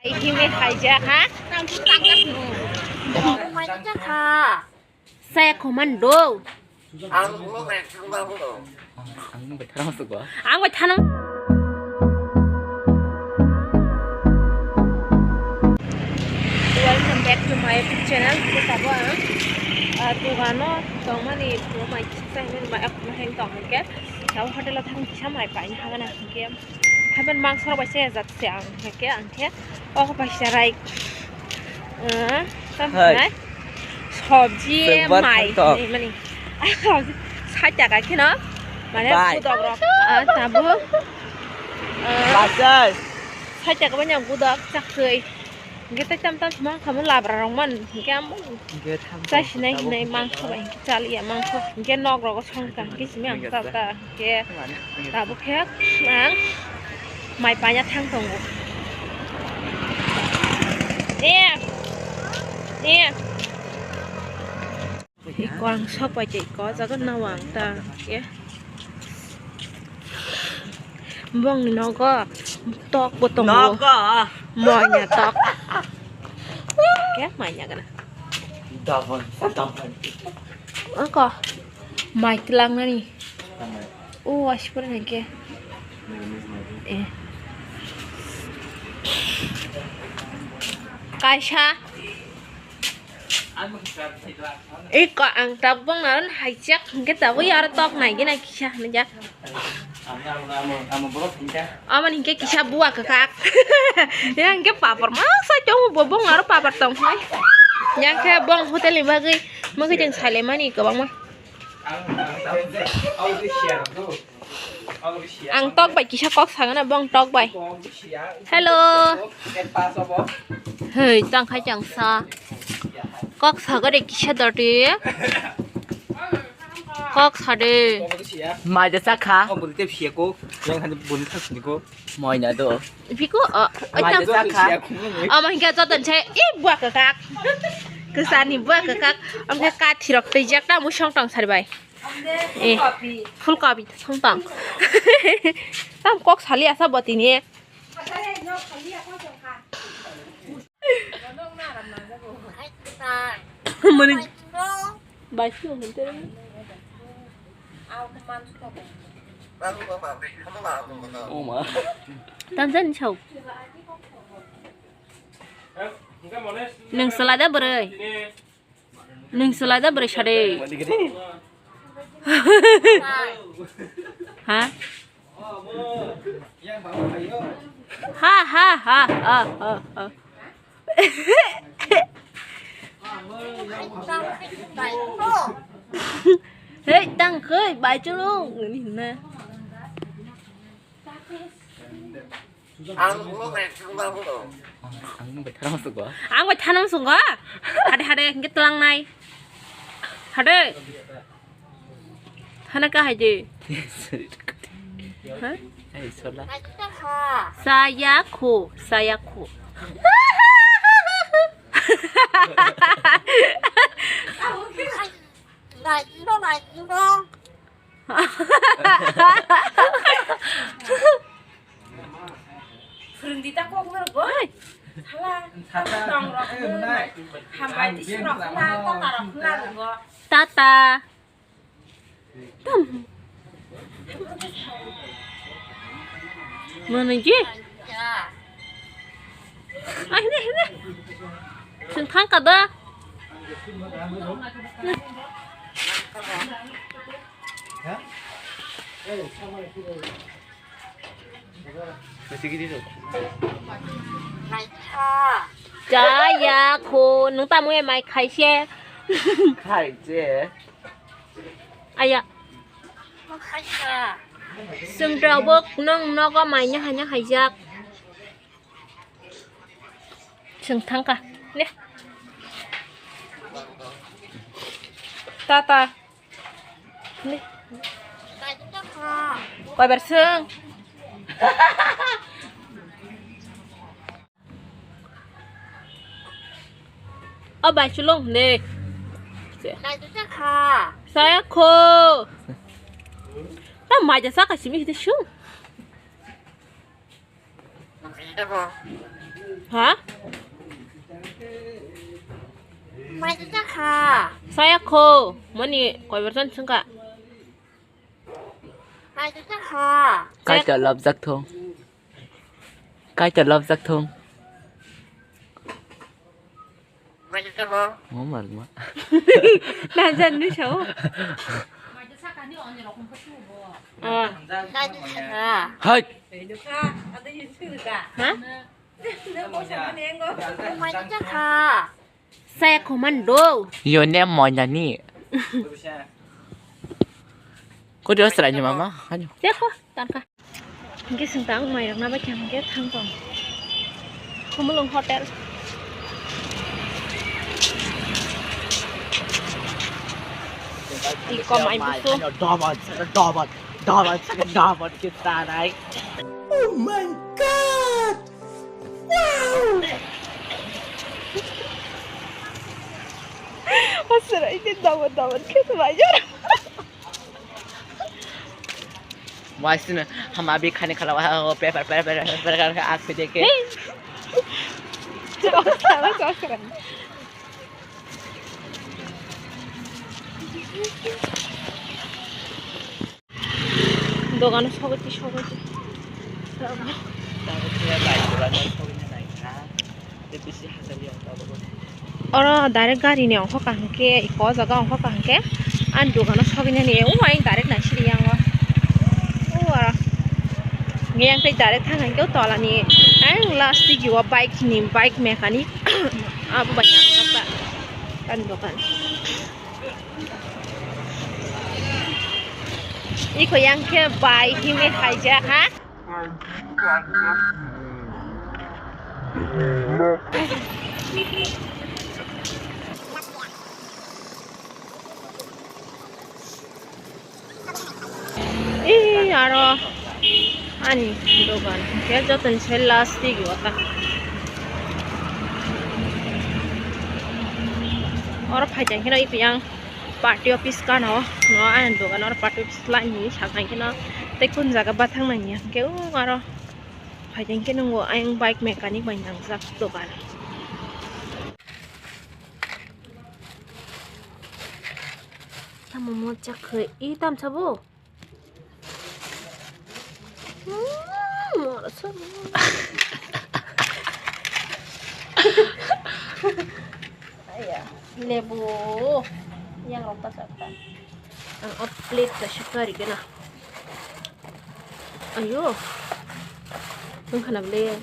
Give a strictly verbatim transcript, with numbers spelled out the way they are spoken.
Himwi haijak, ha? Saya komando. Ang bai thana. Ang bai thana. Welcome back to my YouTube channel. Khe tabuk ang, ah, dogano tongmani, mai kisa hwnwi mai, mai tong hwnkhe. Tabuk hotel o thang kisa mai paina hagana hwnkhe. Haben mangso rok bai se jat se ang hwnkhe, ang khe o bai se rai. Eh, tam hai. Hai. Sobji mai tong. Mani. Sobji sait taka kheno. Mane bai. Budok rok. Ah, tabuk. Eh, bai. Sait taka bai yang budok chak twi. Hingke tei tam tam sima kamo labra rok man hingke amo. Hingke tham chai tong sinai tabuk hinai hingke mangso bai hingke chaliya mangso hingke nok rogo song kha hingke simi ang chal ta hingke tabuk khe ang mai paina thang tongo. E, e. Iko ang sok pai tei ko jaga no ang ta ke. Bongni nogo tok bo tongo. Nogo. Moina tok. Ke moina gana. Dabon, dabon. Ako mai tlang nani. Tamai. O aspur nake. Nake mis mai. Eh. Kaisa. Iko ang tabuk bong naron haijak hingke tabuk aro tok nai gina kisa hinjak. Amo hingke kisa bua kakak. Ya hingke papar masa chong bo bong aro papar tong hai. Yang ke bong hotel ni bagwi magi jeng sale mani kobang ma. Ang tok bai kisa kok sagana bong tok bai. Hello. Hei, tang khai chang sa. Kok saga de kisa dati. Kok sade. Mai de sakha. Moina do. Piko, o, o, mai de sakha. Ama hingga joton sai, i buah kakak. Kesani buah kakak. Amke kathi rok tei jak ta musong tong sari bai. Eh, full copy song tong. Tam kok sali asa botini. Mani. Bai song hente. Oma. Tanzan chau. Neng selada berai. Neng selada berai sade. Ha? Ha, ha, ha, ha, ha, ha. Hei, tang khoi, bai chulung, ini na. Ang bai thana musugo. Ang bai thana musugo. Hade, hade, hingke tlang nai. Hade. Hana ka hai de. Ha? Ai, sola. Saya kho, saya kho. Phwrwngdi ta kok norok bo. Hala. Tong rok. Hambai tisi rok khna, kota rok khna rwgo. Tata. Tam. Mwnwi ji. Ai, hini, hini. Chwng thang ka da. Chaya kho, nwng tamo mai khaise. Khaise. Aya. Chwng tabuk nwng nogo mai nyaha nyaha haijak. Chwng thangkha. Ne. Tata. Ne. Koibar chwng. O bai chulung ne. Saya kho. Ta mai ja saka simi hite sung. Ha? Saya kho, mani koi bersan sengka. Kaita lobjak thung. Kaita lobjak thung. Mo marma. Najan ni sao. Ah. Hai. Ha? Saya komando. Your name Moinani. Kau dia serai ni mama. Ayo. Saya kok tangka. Hingke sengtang mai rok nabai khe hingke thang tong. Khumulwng hotel. Iko mai busu. Double, double, double, double kita naik. Oh my God! Wow! Asal ini double, double kita bayar. Why sini? Hum abhi khane khala hua hai, wo paper, paper, paper, paper karke aankh pe dekhe. Dogano sogwi, sogwi. Oro direct gari ni ongkha kaham khe, eko o jaga ongkha kaham khe, ani dogano sogwi nani, o ayang direct naisiri yang o. O aro. Nge yang tei direct thang khe o tola ni, ayang last tigi o bike ni, bike mechanic. Abo bai nang kha ani dogan. Iko yang khe bai himwi khaijak ha. Ee, aro ani dogan hingke jotoni sai last tigi o ta. Oro phai tongkhe no ipiyang party office gana o, no ani dogan oro party office laini saka hingke no tei kun jaga bathang nangya hingke o aro phai tongkhe nungo ayang bike mechanic bai nangjak dogan. Tamo mojak khe, ee, tamsa bo? Hmm, morok song. Aya, lebu. Yang rok ta sakta. Ang o plate ta sukari gana. Ayo. Nung khana bele.